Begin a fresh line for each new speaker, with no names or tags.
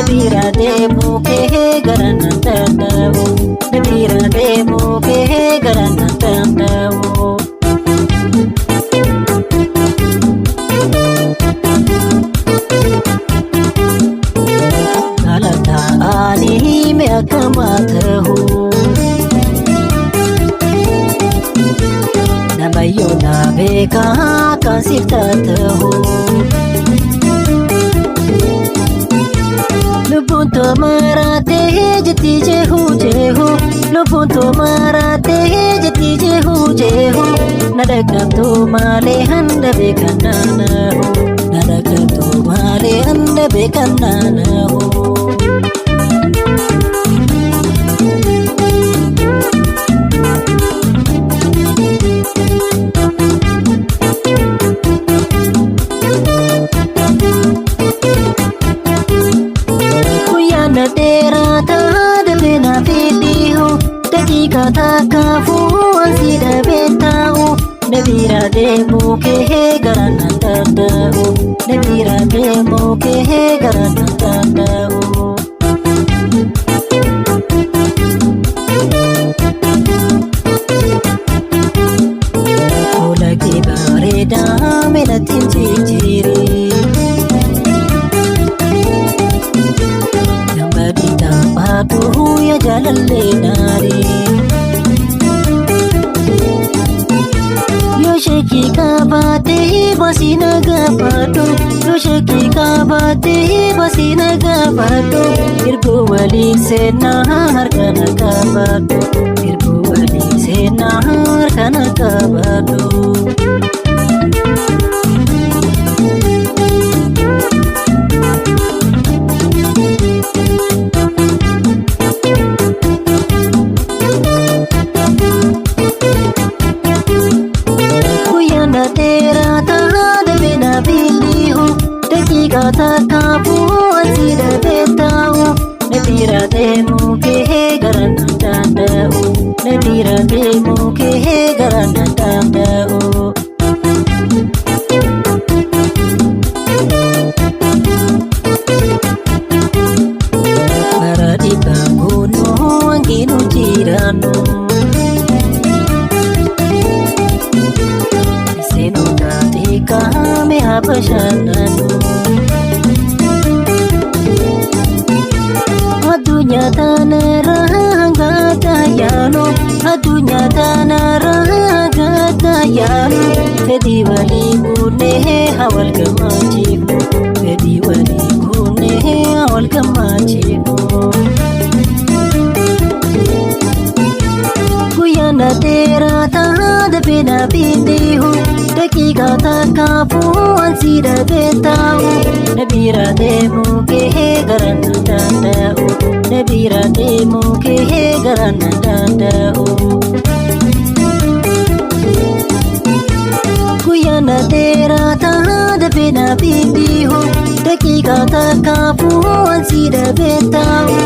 Bira deemuu kee gara nan danda'u. Bira deemuu kee gara nan danda'u. Galataan hime akkama ta'u. Namayyoo na beekaa kan siif ta'u. Lubbuun too maraatee jetti jehu jehu. Lubbuun too maraatee jetti jehu jehu. Na dhaqqabdu malee handa beekan naanahu. Na dhaqqabdu malee handa beekan naanahu. Guyyaan dheeraa ta'a dafee naaf dhihoo daqiiqaa takkaafuu waan si dhabee taa'u. Na bira deemuu kee gara nan danda'u. Na bira deemuu kee gara nan danda'u. Fuula kee bareedaa meelatti jijjiiri. Gammadii taphaatu yaa jaalallee naari. Yoo sheekii qabaatee baasii na gaafadhu. Yoo sheekii qabaatee baasii na gaafadhu. Ergoo waliin seenaa harka na qabadhu. Ergoo waliin seenaa harka na qabadhu. Guyyaan dheeraa ta'a dafee naaf dhihu daqiiqaa takkaafuu waan si dhabee taa'u. Na bira deemuu kee gara nan danda'u. Na bira deemuu kee gara nan danda'u. Bara dhibbaan guunnuu hanqinu jiraannu. Seenota xiqqaame haa bashannanu. Addunyaa tanarra hanga yaanu. Addunyaa tanarra hanga yaanu. Fedhii walii guunnee haa wal gammachiifnu. Fedhii walii guunnee haa wal gammachiifnu. Guyyaan dheeraa ta'a dafee naaf dhihu daqiiqaa takkaafuu waan si dhabee taa'u. Na bira deemuu kee gara nan danda'u. Na bira deemuu kee gara nan danda'u. Guyyaan dheeraa ta'a dafee naaf dhihu daqiiqaa takkaafuu waan si dhabee taa'u.